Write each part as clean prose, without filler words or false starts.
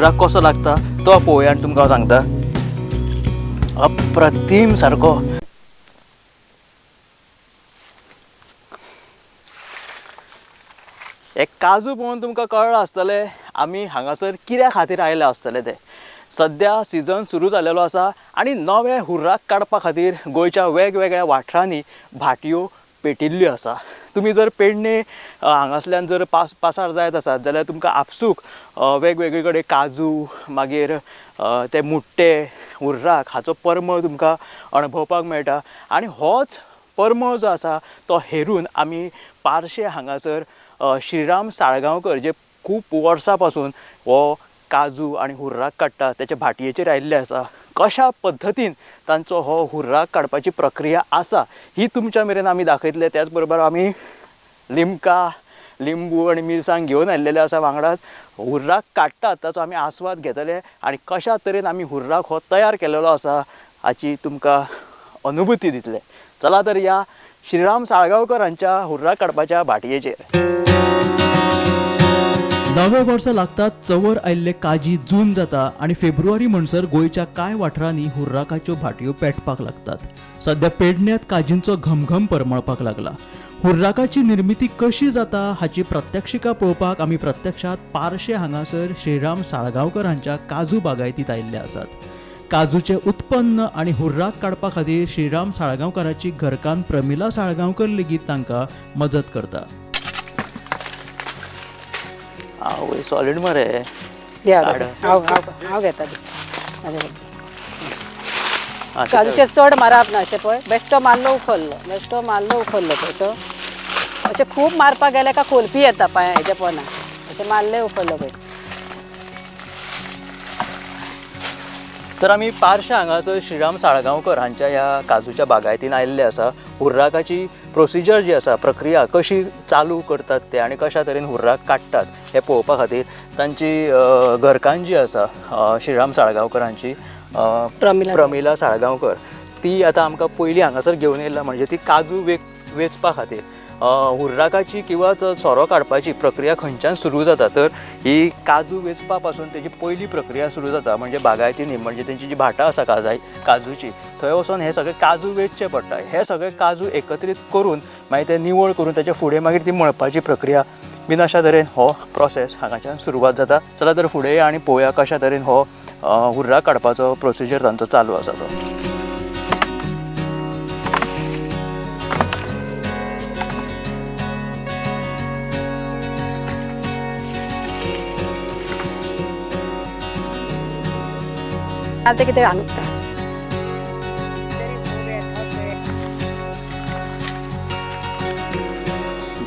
हुर्राक कसो लागता तो पळोवया आनी तुमकां हांव सांगता. अप्रतीम सारको. हे काजू पळोवन तुमकां कळ्ळां आसतलें आमी हांगासर कित्या खातीर आयले आसतले ते. सद्या सिजन सुरू जालेलो आसा आनी नवे हुर्राक काडपा खातीर गोंयच्या वेगवेगळ्या वाठारांनी भाटयो पेटिल्ल्यो आसा. तुमी जर पेडणे हांगासल्यान जर पासार जायत आसात जाल्यार तुमकां आपसूक वेगवेगळे कडेन काजू, मागीर ते मुट्टे, हुर्राक हाचो परमळ तुमकां अणभवपाक मेळटा. आनी होच परमळ जो आसा तो हेरून आमी पार्शे हांगासर श्रीराम साळगांवकर जे खूब वर्सां पासून हो काजू आनी हुर्राक काडटा तेच्या भाटयेचेर आयिल्ले आसा. कशा पद्दतीन तांचो हो हुर्राक काडपाची प्रक्रिया आसा ही तुमच्या मेरेन आमी दाखयतले. त्याच बरोबर आमी लिमका, लिंबू आनी मिरसांग घेवन आयिल्लेले आसा. वांगडाच हुर्राक काडटात ताचो आमी आस्वाद घेतले आनी कशा तरेन आमी हुर्राक हो तयार केलेलो आसा हाची तुमकां अनुभूती दितले. चला तर या श्रीराम साळगांवकर हांच्या हुर्राक काडपाच्या भाटयेचेर. नवे वर्स लागतात चवर आयिल्ले काजी जून जाता आनी फेब्रुवारी म्हणसर गोंयच्या कांय वाठारांनी हुर्राकाच्यो भाटयो पेटपाक लागतात. सद्या पेडण्यांत काजींचो घमघम परमळपाक लागला. हुर्राकाची निर्मिती कशी जाता हाची प्रात्यक्षिका पळोवपाक आमी प्रत्यक्षात पार्शे हांगासर श्रीराम साळगांवकर हांच्या काजू बागायतींत आयिल्ले आसात. काजूचें उत्पन्न आनी हुर्राक काडपा खातीर श्रीराम साळगांवकराची घरकान्न प्रमिला साळगांवकर लेगीत तांकां मजत करता. आवय सॉलीड मरे. हांव घेता. काजूचे चड मारप ना, अशें पळय बेश्टो मारलो उखल्लो, बेश्टो मारलो उखल्लो, पळय अशें खूब मारपाक गेले काय खोलपी येता पांय हेच्या पोना, अशें मारले उखल्लो पळय. तर आमी पार्शा हांगासर श्रीराम साळगांवकर हांच्या ह्या काजूच्या बागायतीन आयिल्ले आसा. हुर्राकाची प्रोसिजर जी आसा, प्रक्रिया कशी चालू करतात ते आनी कशा तरेन हुर्राक काडटात हें पळोवपा खातीर तांची घरकान्न जी आसा श्रीराम साळगांवकर हांची प्रमिला साळगांवकर, ती आतां आमकां पयलीं हांगासर घेवन येयला. म्हणजे ती काजू वेचपा खातीर हुर्राकाची किंवा सोरो काडपाची प्रक्रिया खंयच्यान सुरू जाता तर ही काजू वेचपा पासून तेजी पयली प्रक्रिया सुरू जाता. म्हणजे बागायतींनी, म्हणजे तेंची जी भाटां आसा काजूची, थंय वचोन हे सगळे काजू वेचचे पडटा. हे सगळे काजू एकत्रीत करून मागीर ते निवळ करून तेच्या फुडें मागीर ती मळपाची प्रक्रिया बीन अशा तरेन हो प्रोसेस हांगाच्यान सुरवात जाता. चला तर फुडें आनी पळोवया कशा तरेन हो हुर्राक काडपाचो प्रोसिजर तांचो चालू आसा तो. आतां कितें घालूं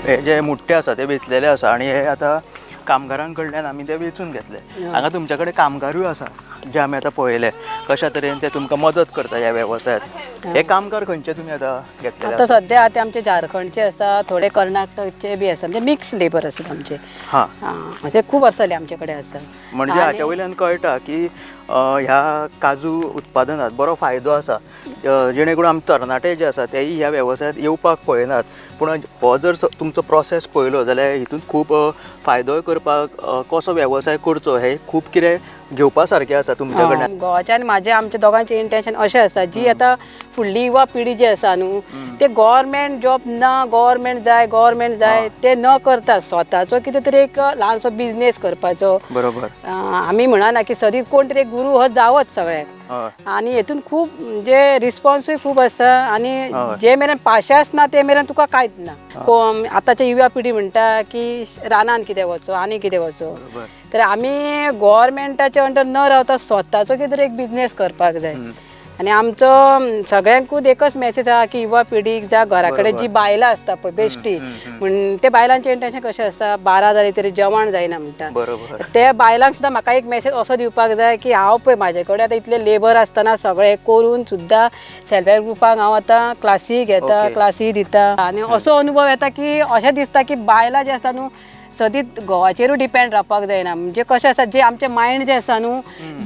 हे जे मुट्टे आसा ते वेचलेले आसा आनी हे आतां कामगारां कडल्यान आमी ते वेचून घेतले. हांगा तुमच्या कडेन कामगारूय आसा जे आमी आतां पळयले कशा तरेन ते तुमकां मदत करता ह्या वेवसायांत. हे कामगार खंयचे तुमी आतां घेतले? आतां सद्या आतां आमचे झारखंडचे आसा, थोडे कर्नाटकचे बी आसा, म्हणजे मिक्स लेबर आसा आमचे. हां, म्हणजे खूब आसतले आमचे कडेन आसा. म्हणजे हाच्या वयल्यान कळटा की ह्या काजू उत्पादनात बरो फायदो आसा, जेणे करून आमी तरणाटे जे आसा तेय ह्या वेवसायांत येवपाक पळयनात. पूण हो जर तुमचो प्रोसेस पळयलो जाल्यार हितून खूब फायदोय करपाक कसो वेवसाय करचो हे खूब कितें घेवपा सारकें आसा तुमच्या कडल्यान. गोवाचे आनी म्हाजें आमच्या दोगांचें इंटेन्शन अशें आसा, जी आतां फुडली युवा पिढी जी आसा न्हू ते गव्हर्मेंट जॉब ना, गव्हर्मेंट जाय गव्हर्मेंट जाय ते न करता स्वताचो कितें तरी एक ल्हानसो बिजनेस करपाचो. बरोबर. आमी म्हणना की सदींच कोण तरी एक गुरू हो जावच सगळ्याक, आनी हेतून खूब म्हणजे रिस्पॉन्सूय खूब आसा आनी जे मेरेन पाशास ना ते मेरेन तुका कांयच ना. आतांची युवा पिढी म्हणटा की रानान कितें वचो आनी कितें वचो, तर आमी गव्हर्मेंटाच्या अंडर न रावता स्वताचो कितें तरी एक बिजनेस करपाक जाय. आनी आमचो सगळ्यांकूच एकच मॅसेज आहा की युवा पिढीक जावं घरा कडेन जी बायलां आसता पळय बेश्टी, म्हण ते बायलांचें इंटेन्शन कशें आसता, 12 जाली तरी जेवण जायना म्हणटा, ते बायलांक सुद्दां म्हाका एक मॅसेज असो दिवपाक जाय की हांव पळय म्हाजे कडेन आतां इतले लेबर आसतना सगळें करून सुद्दां सेल्फ हेल्प ग्रुपाक हांव आतां क्लासी घेता, क्लासी दिता. आनी असो अनुभव येता की अशें दिसता की बायलां जी आसता न्हू सदींच घोवाचेरूय डिपेंड रावपाक जायना. म्हणजे कशें आसा, जे आमचें मायंड जें आसा न्हू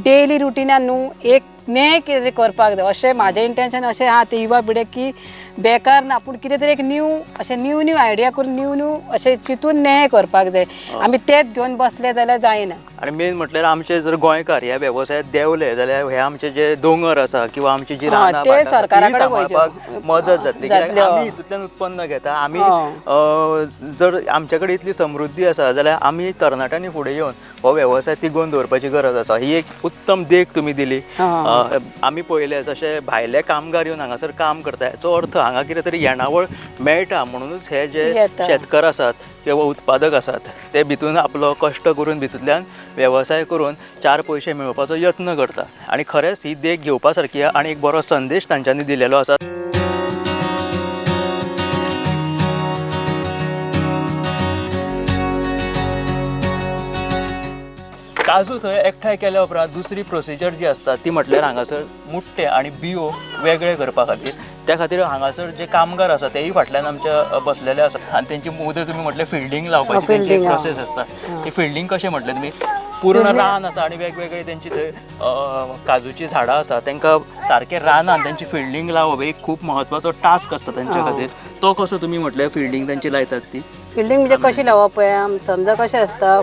डेली रुटिनान न्हू एक नें कितें करपाक जाय अशें म्हाजें इंटेन्शन अशें आहा ते युवा पिळगेक की बेकार ना पूण कितें तरी एक न्यू अशें न्यू न्यू आयडिया करून न्यू न्यू अशें चिंतून नें करपाक जाय. आमी तेच घेवन बसले जाल्यार जायना. आनी मेन म्हटल्यार आमचे जर गोंयकार ह्या वेवसायांत देंवले जाल्यार हे आमचे जे दोंगर आसा किंवा आमची जी रानां ते सरकारा कडेन सांबाळपाक मजत जातली. कित्याक आमी हितूंतल्यान उत्पन्न घेता, आमी जर आमचे कडेन इतली समृद्धी आसा जाल्यार आमी तरणाट्यांनी फुडें येवन हो वेवसाय तिगोवन दवरपाची गरज आसा. ही एक उत्तम देख तुमी दिली. आमी पळयलें जशे भायले कामगार येवन हांगासर काम करता, हेचो अर्थ हांगा कितें तरी येणावळ मेळटा म्हणूनच हे जे शेतकार आसात किंवा उत्पादक आसात ते भितून आपलो कश्ट करून भितूंतल्यान वेवसाय करून चार पयशे मेळोवपाचो यत्न करता. आनी खरेंच ही देख घेवपा सारकी आनी एक बरो संदेश तांच्यांनी दिलेलो आसा. काजू थंय एकठांय केल्या उपरांत दुसरी प्रोसिजर जी आसता ती म्हटल्यार हांगासर मुट्टे आनी बियो वेगळे करपा खातीर, त्या खातीर हांगासर जे कामगार आसा तेय फाटल्यान आमच्या बसलेले आसा आनी तेंची मुदत तुमी म्हटलें फिल्डींग लावपाची तेंची एक प्रोसेस आसता. ती फिल्डींग कशें म्हटलें तुमी, पूर्ण रान आसा आनी वेगवेगळे तेंची थंय काजूची झाडां आसा, तांकां सारकें रानान तेंची फिल्डींग लावप एक खूब म्हत्वाचो टास्क आसता तेंच्या खातीर. तो कसो तुमी म्हटलें फिल्डींग तेंची लायतात ती? फिल्डींग म्हणजे कशी लावप पळय, समजा कशें आसता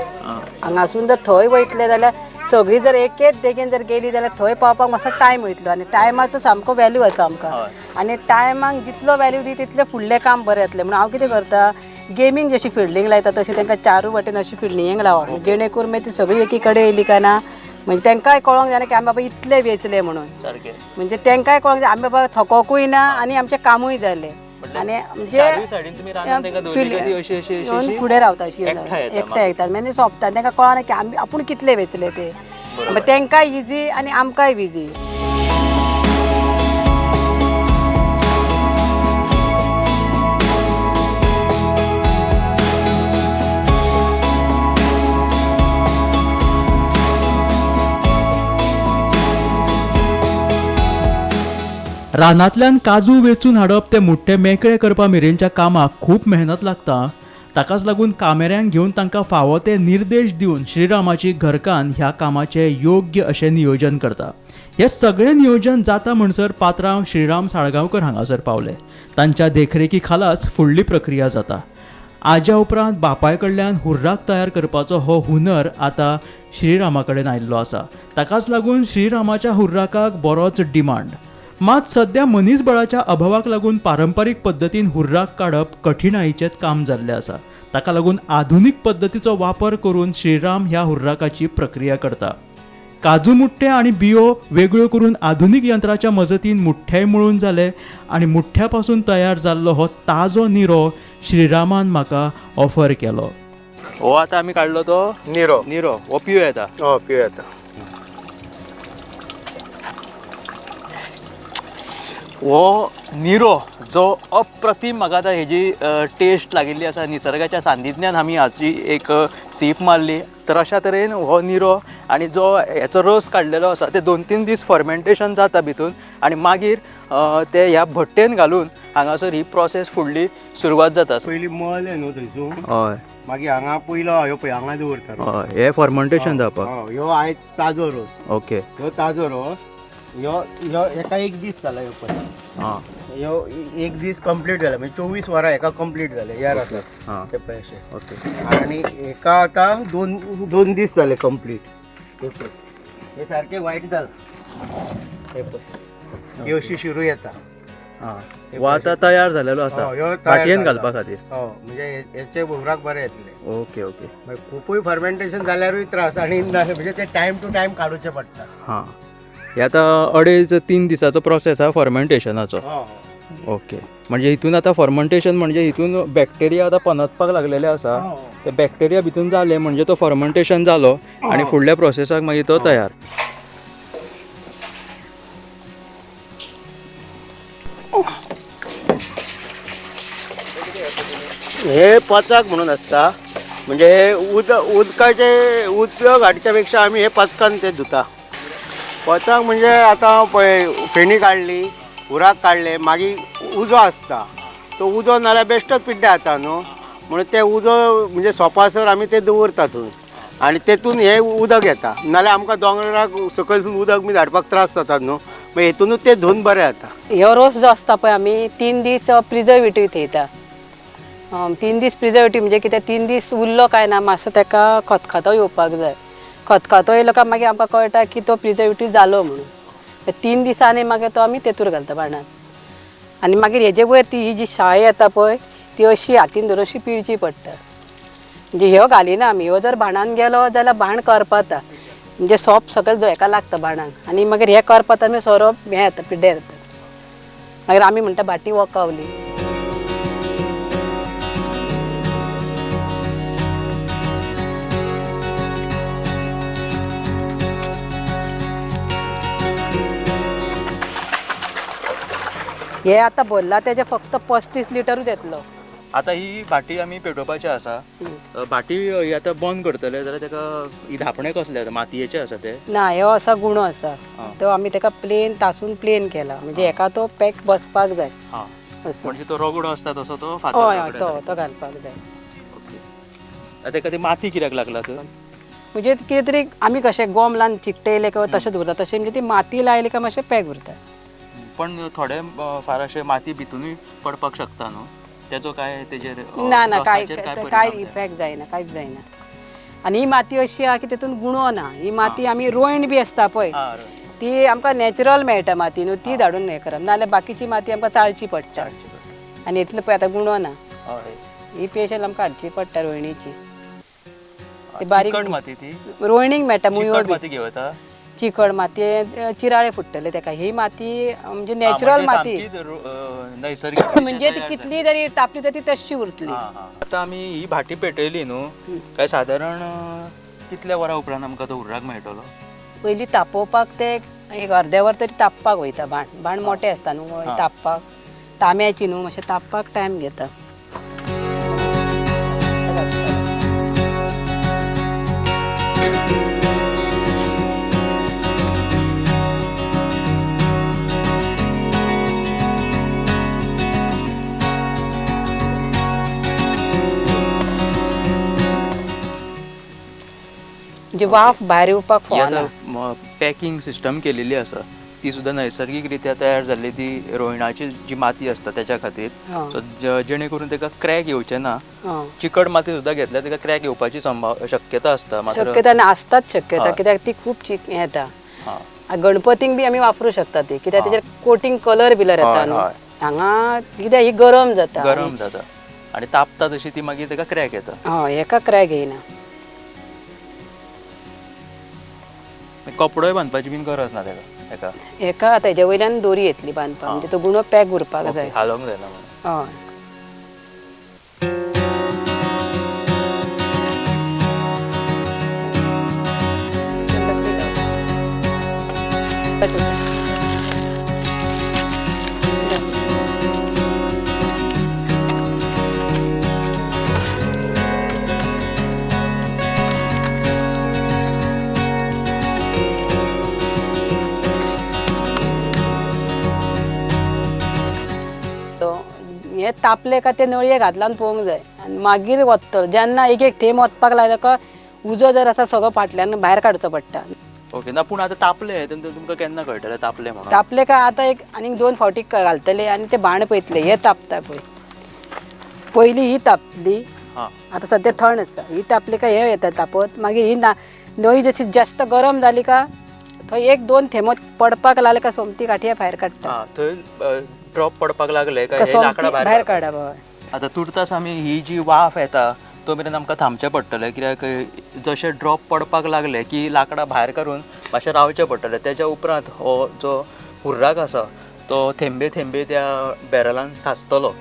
हांगासून जर थंय वयतले जाल्यार सगळीं जर एकेच देगेन जर गेली जाल्यार थंय पावपाक मातसो टायम वयतलो आनी टायमाचो सामको वेल्यू आसा आमकां आनी टायमाक जितलो वेल्यू दी तितलें फुडलें काम बरें जातलें. म्हणून हांव कितें करता, गेमींग जशी फिल्डींग लायता तशी तांकां चारूय वाटेन अशी फिल्डिंगेक लावप, जेणे करून मागीर ती सगळीं एकी कडेन येयली काय ना म्हणजे तांकांय कळोंक जायना की आमी बाबा इतले वेचले म्हणून, म्हणजे तांकांय कळोंक जाय आमी बाबा थकोकूय ना आनी आमचें कामूय जालें. आनी म्हणजे फुडें रावता अशी एकठांय येतात मागीर सोंपता, तांकां कळना की आमी आपूण कितले वेचले ते, तांकांय इजी आनी आमकांय इजी. रानांतल्यान काजू वेचून हाडप ते मुट्टे मेकळे करपा मेरेनच्या कामाक खूब मेहनत लागता. ताकाच लागून कामेऱ्यांक घेवन तांकां फावो ते निर्देश दिवन श्रीरामाची घरकान्न ह्या कामाचें योग्य अशें नियोजन करता. हें सगळें नियोजन जाता म्हणसर पात्रांव श्रीराम साळगांवकर हांगासर पावले. तांच्या देखरेखी खालाच फुडली प्रक्रिया जाता. आज्या उपरांत बापाय कडल्यान हुर्राक तयार करपाचो हो हुनर आतां श्रीरामा कडेन आयिल्लो आसा. ताकाच लागून श्रीरामाच्या हुर्राकाक बरोच डिमांड. मात सध्या मनीसबळाच्या अभावाक लागून पारंपारीक पद्दतीन हुर्राक काडप कठिणाईचें काम जाल्लें आसा. ताका लागून आधुनीक पद्दतीचो वापर करून श्रीराम ह्या हुर्राकाची प्रक्रिया करता. काजू मुट्टे आनी बियो वेगळ्यो करून आधुनीक यंत्राच्या मजतीन मुठ्ठेय मळून जाले आनी मुठ्ठ्या पासून तयार जाल्लो हो ताजो निरो श्रीरामान म्हाका ऑफर केलो. हो आतां आमी काडलो तो निरो, निरो हो पियो येता, हो पियो येता. हो निरो जो अप्रतिम म्हाका आतां हेजी टेस्ट लागिल्ली आसा. निसर्गाच्या सानिध्यान आमी हाची एक सीप मारली. तर अशा तरेन हो निरो आनी जो हेचो रस काडलेलो आसा ते 2-3 दीस फर्मेंटेशन जाता भितून आनी मागीर ते ह्या भट्टेन घालून हांगासर ही प्रोसेस फुडली सुरवात जाता. पयलीं मळलें न्हू थंयसून, हय, मागीर हांगा पयलो ह्यो पळय हांगा दवरता, हय, हे फर्मेंटेशन जावपाक. ह्यो आयज ताजो रोस, ओके, ह्यो ताजो रोस, ह्यो ह्यो एका एक दीस जाला, ह्यो पळय, ह्यो एक दीस कंप्लीट जाला, म्हणजे 24 वरां एका कंप्लीट जाले ह्या रसाक ते पळय अशे. ओके, आनी एका आतां दोन दीस जाले कंप्लीट. हे पळय हे सारकें वायट जालां, हे पळय ही अशी शिरू येता. हो आतां तयार जालेलो आसा भाटयेन घालपा खातीर. हो, म्हणजे हेचे हुर्राक बरें येतले. ओके ओके, खुपूय फर्मेंटेशन जाल्यारूय त्रास आनी म्हणजे ते टायम टू टायम काडुचे पडटा. हां, हे आतां 2.5-3 दिसाचो प्रोसेस आसा फर्मेंटेशनाचो. ओके, म्हणजे हितून आतां फर्मेंटेशन म्हणजे हितून बॅक्टेरिया आतां पनतपाक लागलेले आसा. ते बॅक्टेरिया भितून जाले म्हणजे तो फर्मेंटेशन जालो आनी फुडल्या प्रोसेसाक मागीर तो तयार. हे पचाक म्हणून आसता, म्हणजे हे उदकाचे उदक हाडच्या पेक्षा आमी हे पचकान ते धुता. पचाक म्हणजे आतां पळय फेणी काडली, हुर्राक काडले, मागीर उजो आसता, तो उजो नाल्यार बेश्टोच पिड्ड्यार जाता न्हू, म्हणून ते उजो म्हणजे सोंपासर आमी ते दवरता थंय. आनी तेतून हें उदक येता. नाल्यार आमकां दोंगराक सकयलसून उदक बी धाडपाक त्रास जातात न्हू, मागीर हेतुनूच तें धुवन बरें जाता. ह्यो रोस जो आसता पळय आमी 3 दीस प्रिजर्वेटीव थेयता. 3 दीस प्रिजर्वेटीव म्हणजे कितें, 3 दीस उरलो काय ना मातसो ताका खतखतो येवपाक जाय. खतखतो येयलो काय मागीर आमकां कळटा की तो प्रिजर्वेटीव जालो म्हणून. 3 दिसांनी मागीर तो आमी तेतूर घालता भाणान. आनी मागीर हेजे वयर ती ही जी शाय येता पळय ती अशी हातीन धरून अशी पिळची पडटा. म्हणजे ह्यो घालिना आमी, ह्यो जर भाणान गेलो जाल्यार भाण करपाता, म्हणजे सोप सकयल जो हेका लागता भाणाक, आनी मागीर हे करपाता आमी सोरोप हें येता पिड्ड्यार येता. मागीर आमी म्हणटा भाटी वकावली. हे आतां भरला तेजे फक्त 35 लिटरूच येतलो. आतां ही भाटी आमी पेटोवपाची आसा. भाटी ही आतां बंद करतले जाल्यार ताका ही धापणें कसलें आसा, मातयेचें आसा तें? ना, ह्यो असा गुणो आसा तो आमी ताका प्लेन तासून प्लेन केला, म्हणजे हेका तो पॅक बसपाक जाय. म्हणजे तो रगडो आसता तसो तो हय हय, तो घालपाक जाय. ओके, आतां ताका ती माती कित्याक लागला तर? म्हणजे कितें तरी आमी कशें गोम लावन चिकटयलें किंवा तशें दवरता, तशें म्हणजे ती माती लायली काय मातशें पॅक उरता. पण थोडे फार अशें माती भितूनय पडपाक शकता न्हू, तेजो काय तेजेर ना ना काय काय इफेक्ट जायना, कांयच जायना. आनी ही माती अशी आहा की तेतून गुणो ना. ही माती आमी रोयण बी आसता पळय ती आमकां नॅचरल मेळटा माती न्हू, ती धाडून हें करप, नाजाल्यार बाकीची माती आमकां चाळची पडटा. आनी हितून पळय आतां गुणो ना, ही पेशल आमकां हाडची पडटा रोयणीची. बारीक माती ती रोयणीक मेळटा, माती घेवता चिकट माती चिराळे फुट्टले तेका. ही माती म्हणजे नॅचरल माती, नैसर्गिक, म्हणजे ती कितली जरी तापली तरी ती तशी उरतली. आतां आमी ही भाटी पेटयली न्हू, काय सादारण कितल्या वरां उपरांत आमकां तो हुर्राक मेळटलो? पयलीं तापोवपाक ते एक अर्दे वर तरी तापपाक वयता. भाण भाण मोठें आसता न्हू तापपाक, तांब्याची न्हू, मातशें तापपाक टायम घेता. म्हणजे वाफ भायर येवपाक फावना. पॅकिंग सिस्टम केलेली आसा ती सुद्दां नैसर्गिक रित्या तयार जाल्ली, ती रोयणाची जी माती आसता त्याच्या खातीर, जेणे करून ताका क्रॅक येवचे ना. चिकट माती सुद्दां घेतल्यार ताका क्रॅक येवपाची शक्यता आसता, शक्यता आसताच शक्यता, कित्याक ती खूब येता. गणपतींक बी आमी वापरूं शकता ती, कित्याक तेजेर कोटींग कलर बिलर येता न्हू. हांगा कित्याक ही गरम जाता, गरम जाता आनी तापता तशी ती मागीर ताका क्रॅक येता. हय, हेका क्रॅक येयना. कपडोय बांदपाची बीन गरज ना तेका, हेका तेजे वयल्यान दोरी येतली बांदपाक, म्हणजे तो गुणो पॅक उरपाक जाय, हालोवंक जायना म्हणून. हय, हे तापले काय ते नळये घातल्यान पळोवंक जाय आनी मागीर वतलो. जेन्ना एक एक थेंब वचपाक लागलो काय उजो जर आसा सगळो फाटल्यान भायर काडचो पडटा. ओके, ना पूण आतां तापले तुमकां केन्ना कळटलें तापले म्हणून? तापले काय आतां एक आनीक 2 फावटी घालतले आनी ते भाण पळयतले. हे तापता पळय, पयलीं ही तापली, आतां सद्या थंड आसा, ही तापली काय हे येता तापत. मागीर ही नळी जशी जास्त गरम जाली काय थंय 1-2 थेंबो पडपाक लागले काय सोमती काठये भायर काडटा. थंय ड्रॉप पडपाक लागले काय लाकडां भायर काडप. आतां तुर्तास आमी ही जी वाफ येता तो मेरेन आमकां थांबचें पडटलें, कित्याक जशें ड्रॉप पडपाक लागले की लाकडां भायर काडून मातशें रावचें पडटलें. तेच्या उपरांत हो जो हुर्राक आसा तो थेंबे थेंबे त्या बॅरलान साचतलो.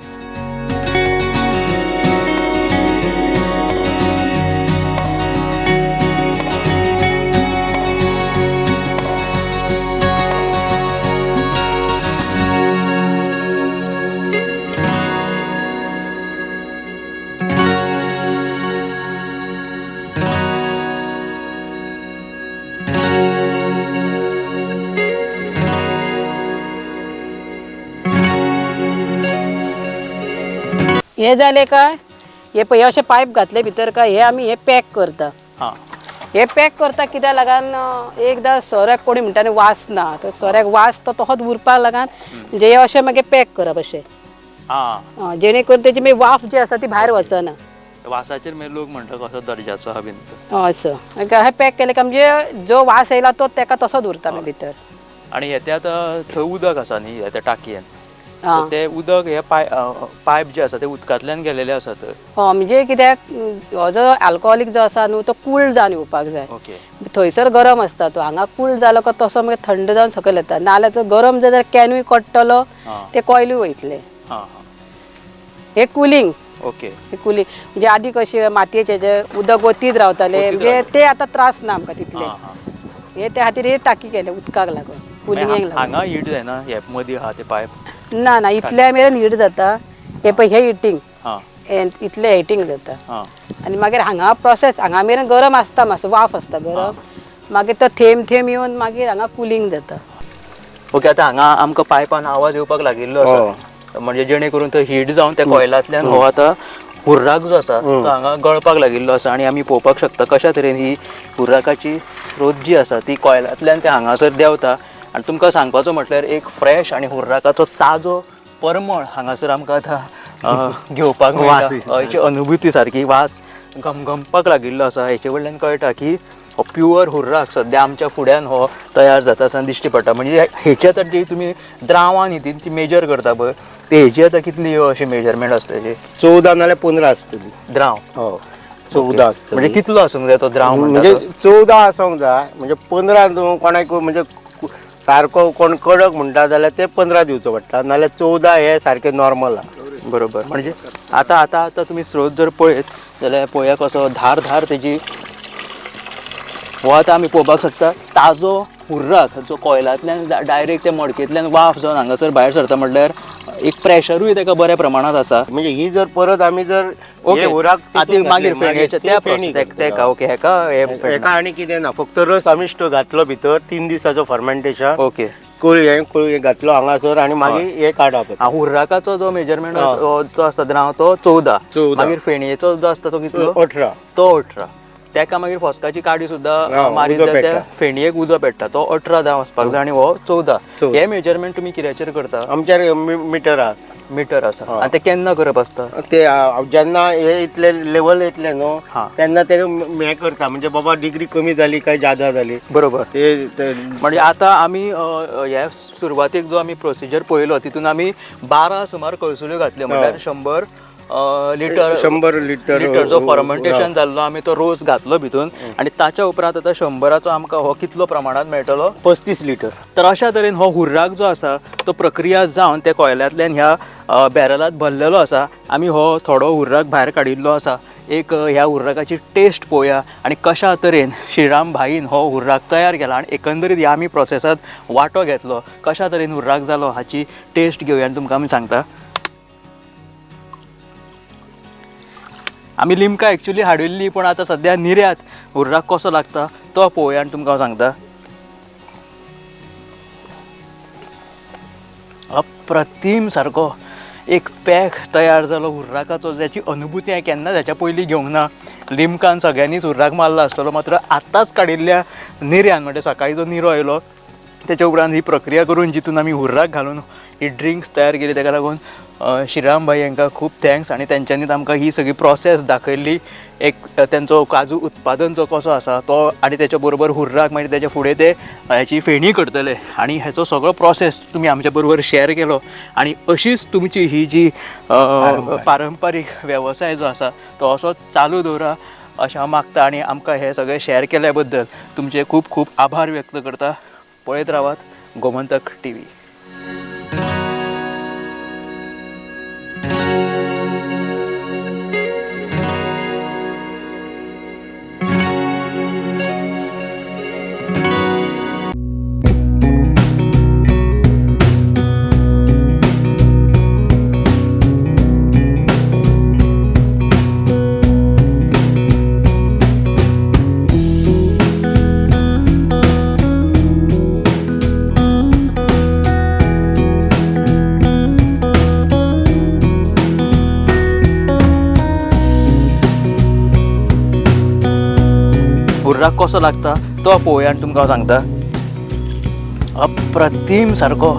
हे जालें काय हे पळय अशें पायप घातले भितर काय हे आमी हे पॅक करता. हे पॅक करता कित्याक लागून एकदां सोऱ्याक कोणी म्हणटा न्ही वास ना, तर सोऱ्याक वास तो तसोच उरपाक लागून म्हणजे हे अशें मागीर पॅक करप अशें, जेणे करून तेजी मागीर वाफ जी आसा ती भायर वचना. वासाचेर मागीर लोक म्हणटा कसो दर्जाचो हा बीन तो. असो हे पॅक केले काय म्हणजे जो वास येयला तो तेका तसोच उरता मागीर भितर. आनी हे ते आतां थंय उदक आसा न्ही ह्या त्या टाकयेन, ते उदक हे पायप जे आसा ते उदकांतल्यान गेलेले आसा तर. हय, म्हणजे कित्याक हो जो आल्कोहोलीक जो आसा न्हू तो कूल जावन येवपाक जाय. थंयसर गरम आसता तो, हांगा कूल जालो काय तसो मागीर थंड जावन सकयल येता. नाजाल्यार तो गरम जाल्यार कॅनूय कडटलो, ते कॉयलूय वयतले. हे कुलींग. हे कुलींग म्हणजे आदी कशें मातयेचे जे उदक वतीत रावताले, म्हणजे ते आतां त्रास ना आमकां तितले. हे त्या खातीर हे टाकी केले उदकाक लागून, कुलिंगेक लागून. हांगा हीट जायना हे मदीं आहा ते पायप? ना ना, इतल्या मेरेन हीट जाता. हे पळय हे हिटींग, इतलें हिटींग जाता. आनी मागीर हांगा प्रोसेस हांगा मेरेन गरम आसता, मातसो वाफ आसता गरम, मागीर तो थेंब थेंब येवन मागीर हांगा कुलींग जाता. ओके, आतां हांगा आमकां पायपान आवाज येवपाक लागिल्लो आसा, म्हणजे जेणे करून तो हीट जावन त्या कॉयलांतल्यान हो आतां हुर्राक जो आसा तो हांगा गळपाक लागिल्लो आसा. आनी आमी पळोवपाक शकता कशा तरेन ही हुर्राकाची स्रोत जी आसा ती कॉयलांतल्यान ते हांगासर देंवता. आनी तुमकां सांगपाचो म्हटल्यार एक फ्रेश आनी हुर्राकाचो ताजो परमळ हांगासर आमकां आतां घेवपाक मेळटा. हेची अनुभूती सारकी वास घमघमपाक लागिल्लो आसा. हेचे वयल्यान कळटा की हो प्युअर हुर्राक सद्या आमच्या फुड्यान हो तयार जाता आसतना दिश्टी पडटा. म्हणजे हेची आतां जी तुमी द्रावान ही ती मेजर करता पळय, ते हेची आतां कितली अशी मेजरमेंट आसता हेची? 14 नाल्यार 15 आसतली द्राव. हो, 14 आसतली. म्हणजे कितलो आसूंक जाय तो द्राव? म्हणजे 14 आसूंक जाय, म्हणजे 15 कोणाक म्हणजे सारको कोण कडक म्हणटा जाल्यार ते 15 दिवचो पडटा, नाल्यार 14 हे सारके नॉर्मल आहा. बरोबर. म्हणजे आतां आतां आतां तुमी स्रोत जर पळयत जाल्यार पळया कसो धार धार तेजी. हो आतां आमी पळोवपाक शकता ताजो हुर्राक जो कॉयलांतल्यान डायरेक्ट त्या मडकेंतल्यान वाफ जावन हांगासर भायर सरता, म्हटल्यार एक प्रेशरूय ताका बऱ्या प्रमाणांत आसा. म्हणजे ही जर परत आमी जर हुर्राक मागीर फेणयेच्या त्या तेका ओके हेका हेका आनी कितें ना, फक्त रस आमी घातलो भितर 3 दिसाचो फर्मेंटेशन. ओके, कुळ घातलो हांगासर आनी मागीर हे काडप. हुर्राकाचो जो मेजरमेंट जो आसता द्राव तो 14, मागीर फेणयेचो जो आसता तो कितलो? 18. तो 18. तेका मागीर फॉस्काची काडी सुद्दां मारीत जाल्यार त्या फेणयेक उजो पेट्टा. तो 18 दाव वचपाक जाय आनी हो 14. हे मेजरमेंट तुमी कित्याचेर करता? आमच्या मिटर आसा. मिटर आसा. आनी ते केन्ना करप आसता? ते जेन्ना हे इतले लेवल येतले न्हू तेन्ना ते हें करता, म्हणजे बाबा डिग्री कमी जाली काय जादा जाली. बरोबर. ते म्हणजे आतां आमी ह्या सुरवातेक जो आमी प्रोसिजर पळयलो तितून आमी 12 सुमार कळसुल्यो घातल्यो, म्हणल्यार 100 लिटर 100 लिटर जो फर्मेंटेशन जाल्लो आमी तो रोस घातलो भितून. आनी ताच्या उपरांत आतां 100चो आमकां हो कितलो प्रमाणांत मेळटलो? 35 लिटर. तर अशा तरेन हो हुर्राक जो आसा तो प्रक्रिया जावन त्या कोयलांतल्यान ह्या बॅरलांत भरलेलो आसा. आमी हो थोडो हुर्राक भायर काडिल्लो आसा. एक ह्या हुर्राकाची टेस्ट पळोवया आनी कशा तरेन श्रीराम भाईन हो हुर्राक तयार केला आनी एकंदरीत ह्या आमी प्रोसेसांत वांटो घेतलो, कशा तरेन हुर्राक जालो हाची टेस्ट घेवया आनी तुमकां आमी सांगता. आमी लिमका एक्चुअली हाडिल्ली, पूण आतां सद्या निर्यात हुर्राक कसो लागता तो पळोवया आनी तुमकां हांव सांगता. अप्रतीम सारको एक पॅक तयार जालो हुर्राकाचो, ज्याची अनुभूती हांवें केन्ना हेच्या पयलीं घेवंक ना. लिमकान सगळ्यांनीच हुर्राक मारला आसतलो, मात्र आतांच काडिल्ल्या निऱ्यान, म्हणजे सकाळीं जो निरो आयलो तेच्या उपरांत ही प्रक्रिया करून जितून आमी हुर्राक घालून ही ड्रिंक्स तयार केली, तेका लागून श्रीराम भाई हांकां खूब thanks. आनी तेंच्यांनीच आमकां ही सगळी प्रोसेस दाखयल्ली, एक तेंचो काजू उत्पादन जो कसो आसा तो, आनी तेच्या बरोबर हुर्राक, मागीर तेच्या फुडें ते हेची फेणी करतले आनी हेचो सगळो प्रोसेस तुमी आमच्या बरोबर शेअर केलो. आनी अशीच तुमची ही जी पारंपारीक वेवसाय जो आसा तो असोच चालू दवरा अशें हांव मागता. आनी आमकां हें सगळें शेअर केल्या बद्दल तुमचे खूब खूब आभार व्यक्त करता. पळयत रावात गोमंतक टीव्ही. हुर्राक कसो लागता तो पळोवया आनी तुमकां हांव सांगता. अप्रतीम सारको.